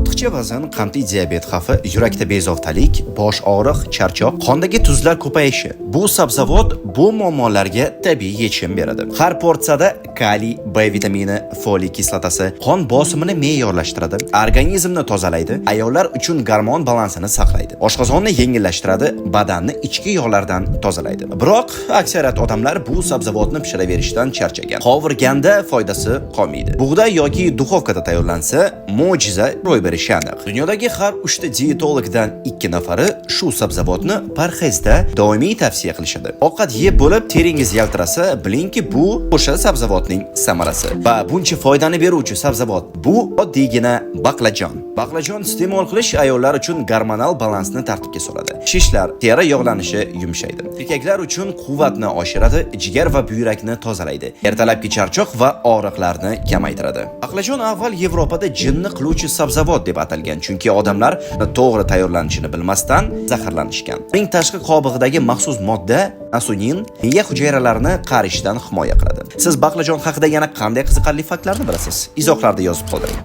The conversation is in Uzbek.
Ortiqcha vazn, qandli diabet xavfi, yurakda bezovtalik, bosh og'riq, charchoq, qondagi tuzlar ko'payishi. Bu sabzavot bu muammolarga tabiiy yechim beradi. Har porsiyada kaliy, B vitamini, foliy kislotasi qon bosimini me'yorlashtiradi, organizmni tozalaydi, ayollar uchun gormon balansini saqlaydi. Oshqozonni yengillashtiradi, badanni ichki yog'lardan tozalaydi. Biroq aksariyat odamlar bu sabzavotni pishiraverishdan charchagan. Qovurganda foydasi qolmaydi. Bug'da yoki duxovkada tayyorlansa, mo'jiza ro'y berishi aniq. Dunyodagi har 3 ta diyetologdan 2 nafari shu sabzavotni parhezda doimiy tavsiya qilishadi. Ovqat yeb bo'lib teringiz yaltirasa, bilingki, bu o'sha sabzavotning samarasi. Va buncha foydani beruvchi sabzavot bu oddiygina baqlajon. Baqlajon iste'mol qilish ayollar uchun gormonal balansni tartibga soladi. Shishlar, teri yog'lanishi yumshaydi. Erkaklar uchun quvvatni oshiradi, jigar va buyrakni tozalaydi. Ertalabki charchoq va og'riqlarni kamaytiradi. Baqlajon avval Yevropada jinni qiluvchi sabzavot deb atalgan, chunki odamlar to'g'ri tayyorlanishini bilmasdan zaharlanishgan. Uning tashqi qobig'idagi maxsus modda nasunin miya hujayralarini qarishdan himoya qiladi. Siz baqlajon haqida yana qanday qiziqarli faktlarni bilasiz? Izohlarda yozib qoldiring.